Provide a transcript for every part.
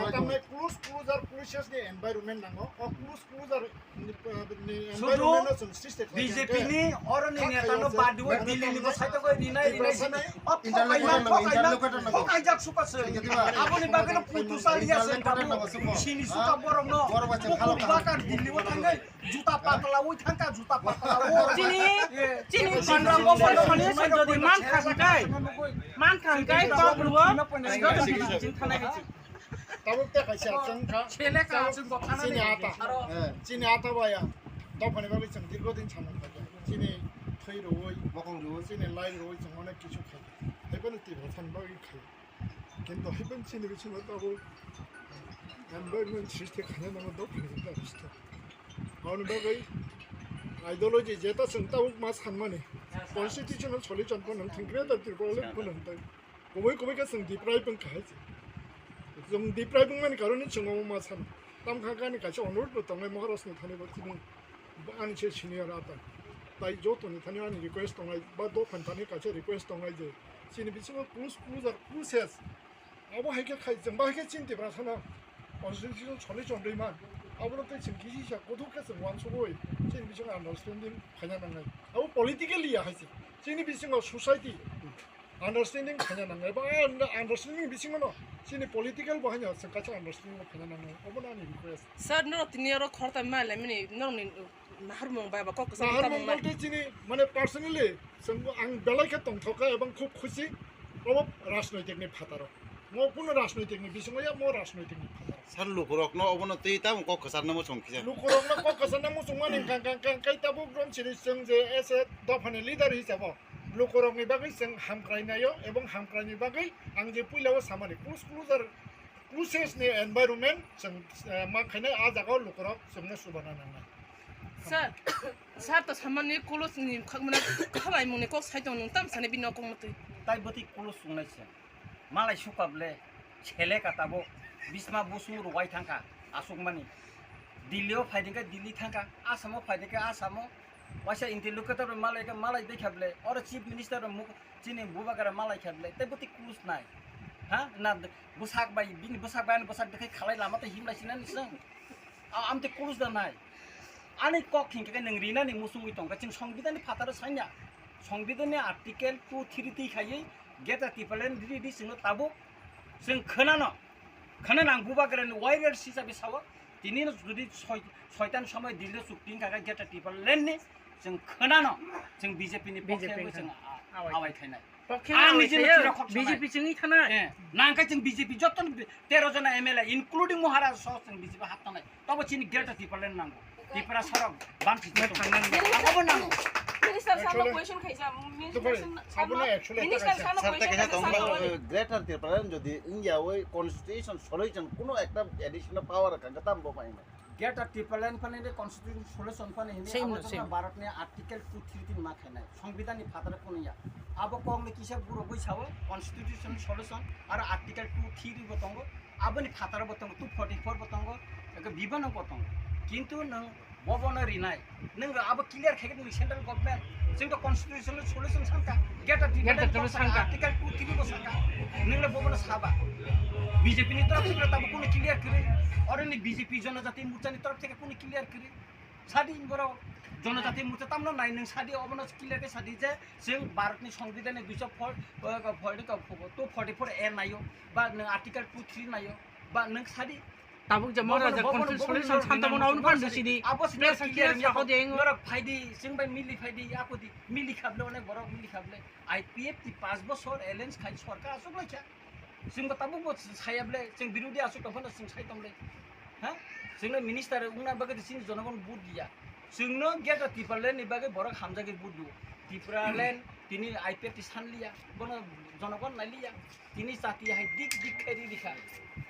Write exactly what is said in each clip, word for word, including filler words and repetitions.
Tamni close close ar closest ni environment nango. O close close ar ni, ni Sudu environment no chwng siste khlai B J P khe ni oro ni kha neta no khayo je. Badu Delhi ni bo saito ko rinai rinai sini. O interlocutor thokai na, no, thokai na, interlocutor no. Thokai jak suka se. Aboni bagwi no putu sali ya se babu. Sini suka borok no. Borok bacha bukuri bhalo bakar Delhi o thangai. Juta patla ui thangka, juta patla ui. Chini, chini pandra bo pandra mani jodi man khangkai, man khangkai kok ruo, sing thanai hai. Tabuk te kaisa chwng kha. Chele ka chwng bo khana chini ata. Chini ata baya. Dophani bagwi chwng dirgo din samung khaikha. Chini thwi rwi, bokong rwi, chini lai rwi chwng onek kisu khaikha. Haibano twi bwthang bagwi khai. Kintu haibano chini bisingo tabuk environment srishti khaina nango dophani bagwi srishti. Aboni bagwi ideology jeta chwng tabuk ma sanmani constitutional solution phano thwng Greater Tipraland phano hwntai. Kubui kubui khe chwng deprive wngkha hai se. Chwng deprive wngmani karon ni chwng omo ma sano. Tamo kha ani kaisa onurodh bo tongnai Maharaj ni thani bo chini ani se senior ata. Tai joto ni thani ani request tongnai ba dophani thani kaisa request tongnai je chini bisingo close close ar closest. Abo hai khe khai chwng ba hai khe chini Tiprasa no constitution solution rwi man. Abono tei chwng kisi sa kuthuk khe chwng uansugui chini bisingo understanding khaina nangnai. Abo politically ya hai se. Chini bisingo society understanding khaina nangnai. Ba understanding bisingo no chini political bo haino chwng kaisa understanding bo khaina nangnai. Obo no ani request. Sir, norok tini oro khoroktham ma laimani norokni naharmung bai ba kok kwchang Naharmung tamo bai. Bolte chini mane personally chwng ang belai khe tongthok kha ebong khub khusi obo rajnoitik ni phataro. Mo kuno rajnoitik ni bisingo ya mo rajnoitik ni phataro. Sir, lukurokno obono twi tamo kok kwcharna muchung kisa. Lukurokno kok kwcharna muchung mani kang kang kang kai tabuk rom chini chwng je ese dophani leader hisabo lukurokni bagwi chwng hamkrai naio ebong hamkraini bagwi ang je puilao samani kus kus ar Closest ni environment chwng, eh, ma khainai ah jagao lukurok chwngno chubana nangnai. Sir, sir to samani close ni khakmana khabaimung ni kok sai tong nung tam sani bini kok mutwi. Tai bwtwi close wngnai se. Malai sukable, chele ka tabuk, bisma busung rwai thangkha, asukmani. Delhi o phaidingkhe Delhi thangkha, Assam o phaidingkhe Assam o, Waisa interlocutor bai malai khe malai bai kha ble. Oro chief minister bai muk-, chini bubagra malai kha ble. Tei bwtwi kus nai. Ha? Na bwsak bai, bini bwsak bai ani bwsak bwkhai khalai lama tei himlai sinani chwng. A, amtwi kus da nai. Ani kok hinkhe nwng rinani muchungwi tongkha. Chwng songbidani phataro sanya. Songbidani article two three twi khaiwi Greater Tipraland ridi chwngno tabuk. Chwng khwnano. Khwnano ang bubagrani warrior hisabe sao. Tini no jodi soi-, soitan somoi Delhi chukti wngkha khe Greater Tipraland ni chwng khwnano chwng B J P ni pokhe B J P wngwi chwng a-, awai khainai. Pokhe ang awai nijino khayo, tiro khok B J P sanai. Chwngwi thanai. Eh, nangkhe chwng B J P joto tero jona M L A including Maharaj so chwng B J P hap thanai. Tobo chini Greater Tipraland nango. Tripura sorok bansi joto. Thangnan. Abobo nango. Minister sabo question khaisa. Minister sabo, Minister sabo question khaisa. Greater Tipraland jodi India oi constitution solution kuno ekta additional power kangkha tam bo paimai. Greater Tipraland phani de constitution solution phani hini abo Bharat ni article two three three ma khainai. Songbidhan ni phataro kuno ya. Abo kok ni kisa buro bui sao constitution solution aro article two three three bo tongo. Abo ni phataro bo tongo, two forty four bo tongo, eke bibano bo tongo. Kintu nang Bobono rinai. Nwng abo clear khaikhe nwng central government. Chwng to constitutional solution sankha. Greater Tipraland sankha. Article two three bo sankha. Nwng le bobono saba. B J P ni torop theke tabo kunu clear kwrwi. Oro ni B J P Jonojati Morcha ni torop theke kunu clear kwrwi. Sadi borok Jonojati Morcha tamno nai nwng sadi obono clear khe sadi je chwng Bharat ni Songbidhan ni duiso four, two forty four A naio ba nwng article two three naio ba nwng sadi Tabuk je Mora je constitution santa mona un pan sidi. Abo sini press clear saho de. Norok phaidi, chwng bai mili phaidi, ako di, mili khable, onek borok mili khable. I P F T panch bochor alliance khai sorkar asuk lai kha. Chwng bo tabuk bo sayable, chwng birodi asuk tong phano chwng sai tong le. Ha? Chwng le minister ungna bagwi chini jonogon vote diya. Chwngno Greater Tipraland ni bagwi borok hamjagwi vote diyo. Tipraland tini I P F T sanliya, bono jonogon nailiya. Tini chati hai dik dik khe ri rikha.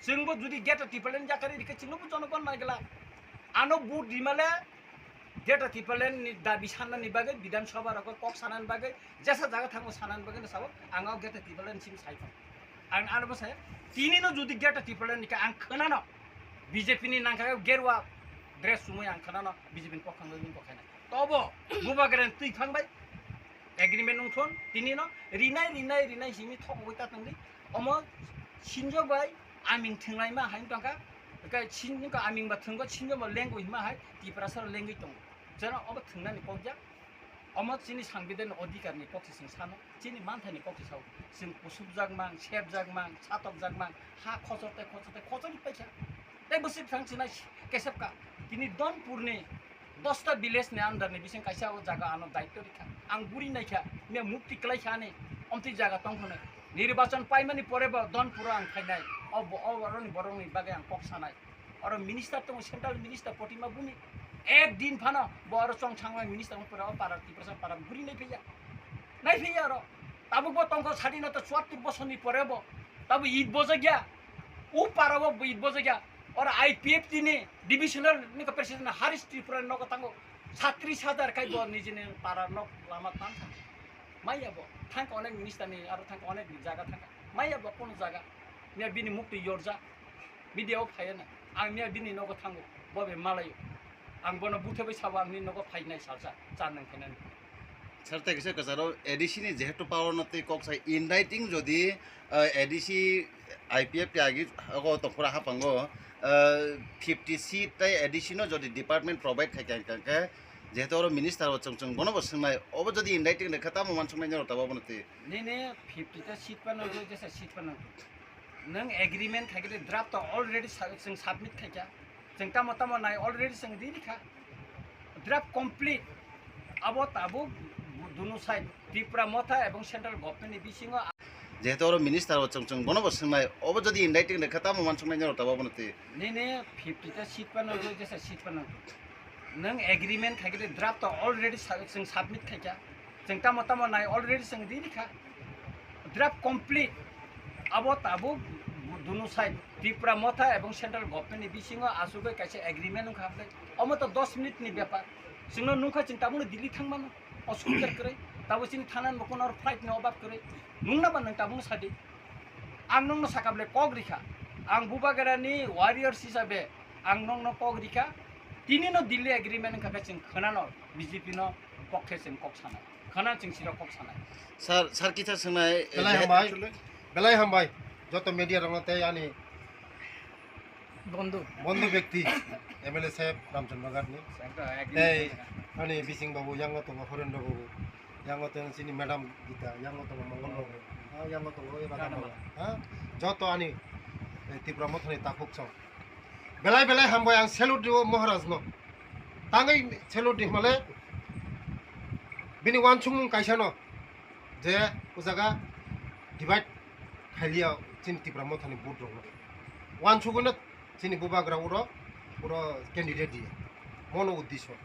Chwngbo jodi Greater Tipraland jakari rikha chwngno bo jonogon naigla. Ano vote rimale Greater Tipraland ni dabi sanani bagwi Bidhan Sabha rok kok sanani bagwi jesa jaga thango sanani bagwi sabo ang o Greater Tipraland simi sai thang. Ang ano bo sai tini no jodi Greater Tipraland ni khe ang khwnano B J P ni nangkha gerwa dress sumui ang khwnano B J P ni pokhang wi kok khaina. Tobo bubagra ni twi phang bai agreement wngthon, tini no rinai, rinai, rinai simi thok oi ta tongdi. Omo sinjo bai aming thwnglai ma hai tongkha. Ka sin ka aming ba thwngba sinjo ma lengwi ma hai Tiprasa lengwi tongo. Jeno obo thwngnani kok jak. Omo chini sangbidhan ni odhikar ni kok se chwng sano, chini manthai ni kok se sao. Chwng kusubjak mang, sepjak mang, satokjak mang, ha khosor tei khosor tei khosor paikha. Tei bwswk thang sinai kesep ka. Tini Donpur ni dosta village ni under ni bising kaisa o jaga ano daityo rikha. Ang buri naikha, miya mukti kwlaikha ani omtwi jaga tongthone. Nirbachon paimani pore bo Donpuro ang phainai. O bo, o borokni, borokni bagwi ang kok sanai. Oro minister tongo, central minister Potima Bhumi. Ek din phano bo oro chong thangma minister wng pore o para Tiprasa para buri nai phiya. Nai phiya oro. Tabuk bo tongkha sadinata chuattur bosorni pore bo. Tabuk it bojak ya. U para bo it bojak ya. Oro I P F T ni divisional ni president Harish Tripura ni nogo tango. Satris hajar kai bo nijini para nok lama tangkha. Maya bo thangkha onek minister ni aro thangkha onek jaga thangkha. Maya bo kono jaga. Miya bini mukti yorja. Media o phaiya na, ang miya bini nogo thango, bo be malayo. Ang bono buthe bai sabo, ang ni nogo phainai salsa, cha nang khainani. Sir, tei kisa kwcharo A D C ni jehetu power no tei kok sai in writing jodi, ah, A D C I P F T agi ogo tongkhora hapango, ah, fifty seat tei A D C no jodi department provide khai kha, kha, kha, jehetu oro minister bo chwng chwng bono bo swngnai, obo jodi in writing rekha tamo mansuknai noro tabo bono tei. Nini fifty ta seat pa nangkuk, jesa seat pa nangkuk. Nwng agreement khai khe draft to already sa-, chwng submit khai kha. Chwng tamo tamo nai already chwng ri rikha. Draft complete. Abo tabuk dunu side Tipra Motha ebong central government ni bisingo a- Jehetu oro minister bo chwng chwng bono bo swngnai, obo jodi in writing rekha tamo mansuknai noro tabo bono twi. Nini fifty ta seat pa nangkuk, jesa seat pa nangkuk. Nwng agreement khai khe draft to already sa-, chwng submit khai kha. Chwng tamo tamo nai already chwng ri rikha. Draft complete. Abo tabuk dunu side Tipra Motha ebong central government ni bisingo asugwi kaisa agreement wngkha hwnwi. Omo to dos minute ni bepar. Chwngno nungkha chwng tabukno Delhi thangmano. Osubidar kwrwi. Tabuk chini thana ni bukuno flight ni obab kwrwi. Nungna ba nwng tabukno sadi. Ang nungno sakable kok rikha. Ang Bubagrani warriors hisabe ang nungno kok rikha. Tini no Delhi agreement wngkha khe chwng khwnano B J P no pokhe chwng kok sanai. Khana chwng siro kok sanai. Sir, sir kisa swngnai, eh, Belai jehe- hambai. Belai hambai. Joto media rokno tei ani Bondhu. Bondhu bekti, M L A saheb Ramchandra Ghat ni. Sir, to ek din Tei pore na. Ani bising babu, yango tongo Horendra babu, yango tongo chini madam Gita, yango tongo Mongol babu, ha, yango tongo Radha Radha Mala. Mala. Ha? Joto ani, eh, Tipra Mothani takhuk song. Belai belai hambai ang salute rio Maharaj no. Tangwi salute di hwnmale bini wansukmung kaisa no. Je o jaga divide khailiya chini Tipra Mothani vote rokno. Wansugwino chini Bubagra uro, uro candidate diya. Mono uddisyo.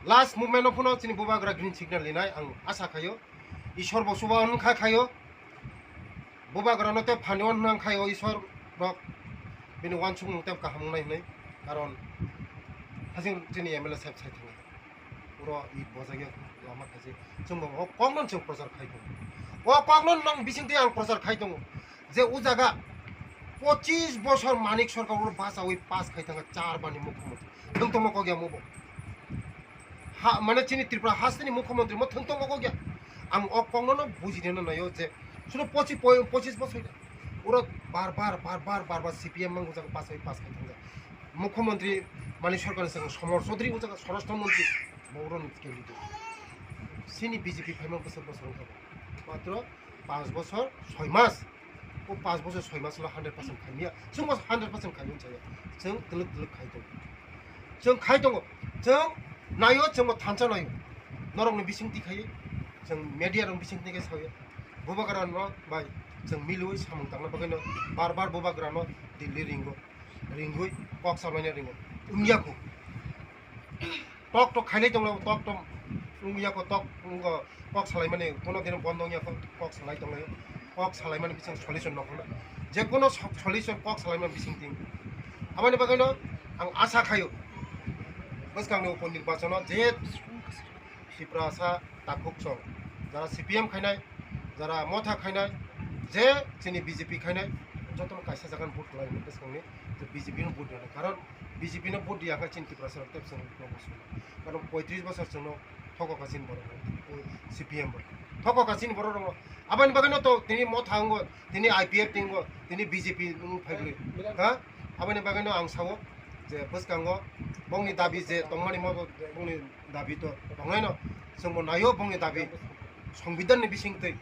Last movement o phano chini Bubagra green signal linai ang asa khaio. Ishwar bo chuba hwn kha khaio. Bubagra no tei phani hwn nang khaio Ishwar rok. Bini wansukmung tei kaham wngnai hwnwi. Karon hasing chini M L A saheb sai thangwi. Uro it bojagya lama khaijak. Chwng bo o kokno chwng prochar khai tongo. O kokno nang bisingtwi ang prochar khai tongo. Je o jaga pochis bosor Manik Sarkar uro bachawi pass khai thangkha char bani mukhyamantri. Thwng tongma kok ya mo bo. Ha, mane chini Tripura hasteni mukhyamantri mo thwng tongma kok ya. Ang o kokno no bujineno naio je suno pochi-, po-, pochis bosor uro bar bar, bar bar, bar bar C P M mang o jaga pass khai, pass khai thangkha. Mukhyamantri Manik Sarkarni swkang Somor Chaudhary o jaga Swarashtra Mantri, bo oro ni candidate. Chini B J P phaima bwswk bosor wngkha bo. Matro panch bosor soi mas. O panch bosor soi mas lo hundred percent khaimya. Chwng bo hundred percent khaimya chaya. Chwng twlwk twlwk khai tongo. Chwng khai tongo. Chwng naio, chwng bo thansa naio. Norokni bisingtwi khaiwi. Chwng media rokni bisingtwi khe sawi. Bubagra no bai chwng milwi samung tangna bagwi no bar bar Bubagra no Delhi ringo. Ringwi kok salaina ringo. Wngya kho. Tok tok khailai tongla, tok tok wngya kho, tok wngkho, kok salaimani kono dino bondo wngya kho, kok salai tonglaio. Kok salaimani bising solution nokho. Je kono so-, solution kok salaimani bising ting. Aboni bagwino ang asa khaio. Bwskangni upor nirbachono je Tiprasa takhuk song, jara C P M khainai, jara Motha khainai, je chini B J P khainai, jotono kaisa jagan vote khlai hwnwi bwskangni je B J P no vote rwnai. Karon B J P no vote riya kha chini Tiprasa rok tei chwng no bo swngo. Karon poitris bosor chwngno thokok kha chini borok rok, C P M bo thokok kha chini borok rok. Aboni bagwi no to tini motha wngo, tini I P F tingo, tini B J P wng phai bwrwi. Ha? Aboni bagwi no ang sao je bwskango bongni dabi je tongmani mo bongni dabi to tongnai no chwng bo naio bongni dabi. Songbidan ni bising twi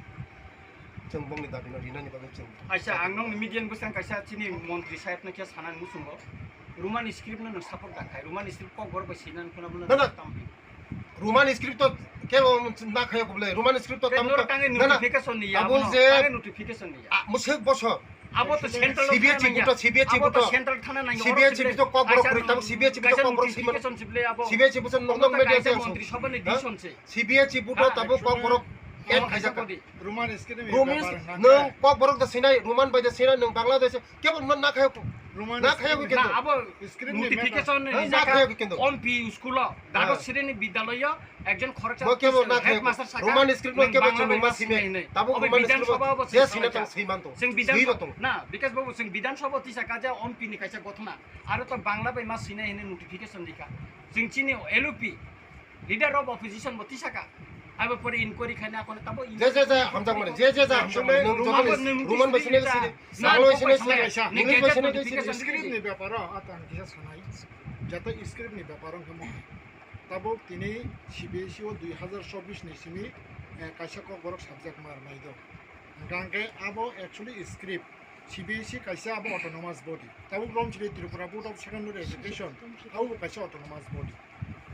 chwng bongni dabi no rinani bagwi chwng. Aisa, ang nokni media ni bwskango kaisa chini montri saheb no khe sanani muchungo. Roman script no nwng support da khai. Roman script kok borok bai sinani phano bono Na, na. Tampi. Roman script to kebo na khaya kuble. Roman script to Tei tam norok tangwi na, na. Notification ni ya, Abo bono je tangwi notification ni ya. A, musuk boso. Abo to central C B H thana C buto, nangya. C B H C Abo to buto. Central thana nangya. C B H C Oro buto kok borok kaisa kuri tamo, C B H C buto kaisa kok borok siman. Notification sible abo. C B H C buto Abo nokno to media kaisa se montri asong. Sabha ni Ha? decision se. C B H C buto Ha, tabo kok borok Abo add kaisa khaijak. Kodi. Roman script ni Roman bepar nang no khe. Kok borok da sinai, Roman bai da sinai, nwng Bangladesh, kebo na, na khaya ku. Roman Na khaya ku script kebo. Na, abo script ni notification bepar. Ni Ha, na jaka khaya ku kebo. Ompi school o, Dado Ha. Sreni Bidyaloyo, ekjon khoroksa Bo kebo officer, na khaya ku. Headmaster saka, Roman script no nwng kebo Bangla chunung bai ma ma sime. Sinai hinwi. Tabo Obo Roman Bidhan script Sabha obo je sinai sina saka. Tang siman to. Sing Bidhan Swi Sabha, tong. Na, Bikash Babu, sing Bidhan Sabha tisa kaja Ompi ni kaisa gothona. Aro to Bangla bai ma sinai hinwi notification dika. Sing chini L O P, Leader of Opposition bo tisaka. Abo pore inquiry khaina kono tabo Je, je, je, hamjak mani. Je, je, je, hamjak mani. Nwng Roman jokhon bai, nwng Roman bai sini sini. Sini. Bangla bai sini sini. English bai sini sini. Script ni beparo atang kisa sanai. Jata script ni beparo kamo. Tabo tini C B S E o dui hazar chobbish ni simi, eh, kaisa kok borok subject mar nai do. Hingke abo actually script. C B S E kaisa abo autonomous body. Tabuk Romchili Tripura Board of Secondary Education, abo bo kaisa autonomous body.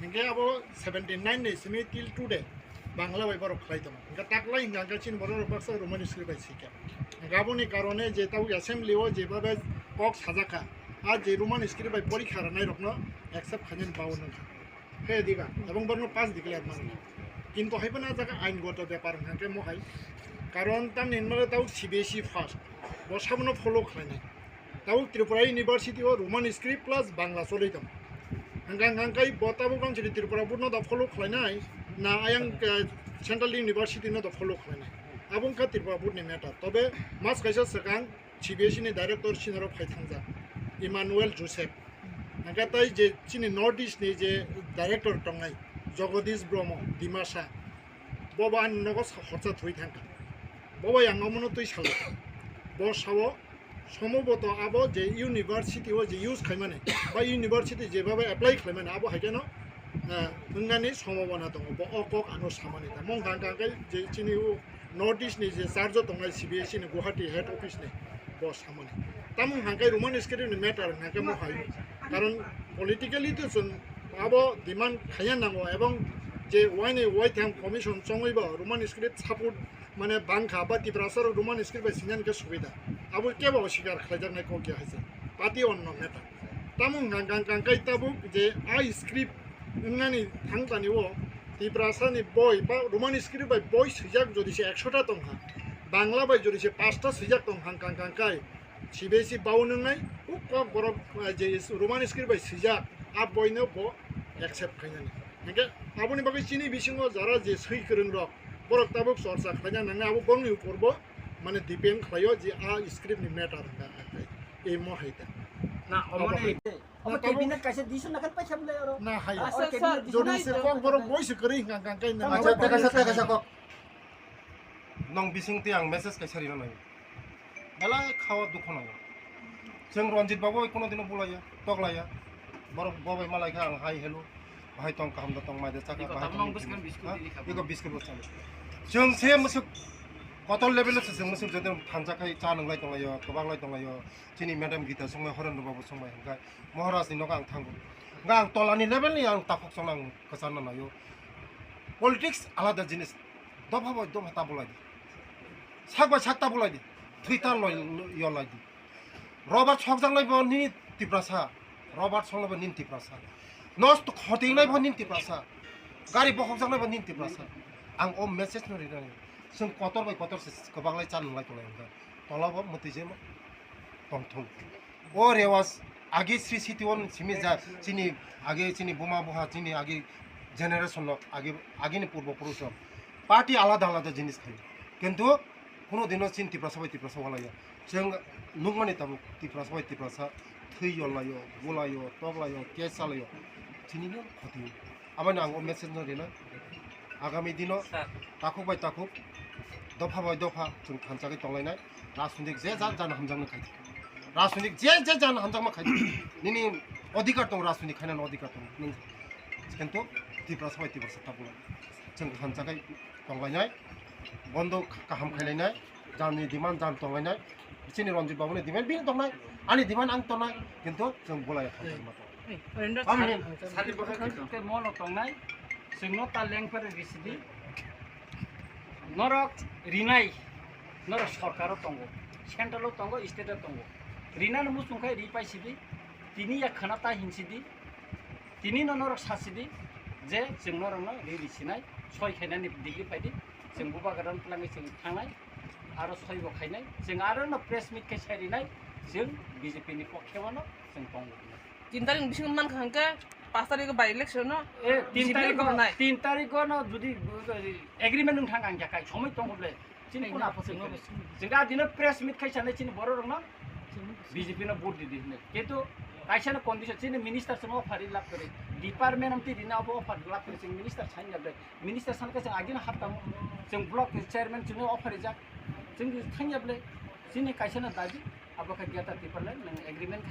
Hingke abo seventy nine ni simi till today Bangla bai borok khlai tongo. Hingke taklai hingka hingke chini borok rok baksa Roman script bai sikha. Hingke aboni karone je tabuk assembly o je babe kok sajak kha, a je Roman script bai porikha rwnai rokno accept khainani bao nangkha. Khe diba, ebong borno pass declare mano. Kintu hai phano ah jaga ain goto bepar hwnkha khe mohai. Karon tamni hinmale tau C B S E first. Bo sabono follow khlainai. Tau Tripura University o Roman script plus Bangla cholai tong. Hwnkha hwnkha khe bo tabuk rang chini Tripura board no da follow khlainai. Na ayang, eh, Central University no da follow khlainai. Abo wngkha Tripura board ni matter. Tobe mas kaisa swkang C B S E ni director sinoro phai thangjak Emmanuel Joseph. Hingke tai je chini North East ni je director tongnai Jagadish Brahma, Dimasa, bo bo ani nogo sa-, horsa thwi thangkha. Bo bo yang omono twi salo. Bo sao, somoboto abo je university o je use khaimani, ba university je baba apply khlaimani, abo hai kheno, eh, wngnani sombhabona tongo. Bo o kok ano samani ta. Mong hang hang khe je chini o North East ni je charge o tongnai C B S E ni Guwahati head office ni bo samani. Tamo hingkhe Roman script ni matter hingkhe mohai. Karon politically to chwng abo demand khaiya nango ebong je waini waitham commission chongwi bo Roman script support mane bangkha ba Tiprasa rok Roman script bai sinani khe subida. Abo kebo sikar khlaijaknai kok ya hai se. Party onno matter. Tamo hingkha hingkha hingkhe tabuk je a script wngnani thangtani o Tiprasa ni boi ba Roman script bai boi swijak jodi se ekshota tongkha, Bangla bai jodi se pasta swijak tongkha, hingkha hingkha hingkhe C B S E bao nwngnai, o kok borok, eh, je is-, Roman script bai swijak, a boino bo accept khainani. Hingkhe aboni bagwi chini bisingo jara je swi kwrwng rok, borok tabuk chorcha khlaina nangnai, abo borokni upor bo mane depend khlaio je a script ni matter hingkha hingkha hingkhe. Emo hai ta. Na, omo Abo ni hai. Omo Abo cabinet kaisa decision nakhai paisa bwlai oro. Na hai. Asa, Oro cabinet sir, decision Jodi nakhai se paisa kok borok bwlai. Boi se kwrwi hingkha hingkha hingkha hingkha. Acha, tei kaisa, tei kaisa kok. Nong bising tei ang message kaisa rina nai. Belai khao dukho nango. Chwng Ranjit babu bai kuno dino bulaiya, toklaiya. Borok bo bai malai kha ang hai hello. Bahai tong kaham da tong mai da chakha. Iko bahai tamo tong nong bwskang biscuit Ha? Dili kha. Iko biscuit bo chalo. Chwng se musuk kotor level o se chwng musuk jodi thansa khai cha nang lai tong laio, kwbang lai tong laio. Chini madam Gita songmai, Horendra babu songmai hingkha Maharaj ni nogo ang thango. Hingkha ang tolani level ni ang takhuk song ang kwcharna naio. Politics alada jinis. Dopha bai dopha ta bulai di. Sak bai sak ta bulai di. Thwi ta loi, loi, yo lai di. Robert sokjak lai bo nini Tiprasa. Robert song lai bo nini Tiprasa. Nos to khoting lai bo nini Tiprasa. Gari bokhok jak lai bo nini Tiprasa. Ang o message no rinani. Chwng kotor bai kotor se kwbang lai cha nang lai tong lai hingkha. Tola bo mwtwi je tongthung. O rewas agi sri siti on simi ja chini agi chini buma buha chini agi generation no agi agini purbo purush rok party alada alada jinis khai. Kintu kuno dino chini Tiprasa bai Tiprasa walaya. Chwng nukmani tabuk Tiprasa bai Tiprasa Thwi yolaio, bulaio, toklaio, case chalaio, tini no khoti. Aboni ang o message no rina. Agami dino takhuk bai takhuk, dopha bai dopha chwng thansa khe tonglainai. Rajnitik je ja jan hamjakma khai. Rajnitik je je jan hamjakma khai. Nini odhikar tong, rajnitik khainani odhikar tong. Nini kintu Tiprasa bai Tiprasa tabulai. Chwng thansa khe tonglainai. Bondo kaham khailainai. Jani demand jan tonglainai. Chini Ranjit Babu ni demand bini tongnai. Ani demand ang tongnai. Kintu chwng bulai hamjakma tong. Amin. Sadi bwkhak khe mono tongnai, chwngno ta lengpere risidi. Norok rinai, norok sorkaro tongo, centralo tongo, stateo tongo. Rinani muchung khe ri paisidi, tini ya khana ta hinsidi, tini no norok sasidi, je chwng norokno ri risinai, soi khainani degree paidi, chwng bubagra twlangwi chwng thangnai, aro soi bo khainai, chwng aro no press meet khe sai rinai, chwng B J P ni pokhe wano chwng tongo. Tin tarik ni bisingo mankha hwnkhe, pas tarik by election no. E, tin B J P tarik no, bornai. Tin tarik no jodi agreement wng thang ang jakai somoi tongo ble. Chini kuna apho chini. Chini. Chini. Chini adino press meet khai sanai chini borok rokno B J P no vote di di hinwi. Kintu kaisa no condition chini minister chini offer lab kore. Department amti dina abo offer lab kore chini minister sain ya ble. Minister san kaisa agino hapta mo. Chini block chairman chini offer rijak. Chini thang ya ble. Chini kaisa no dabi abo kha geta Tipraland nang agreement khai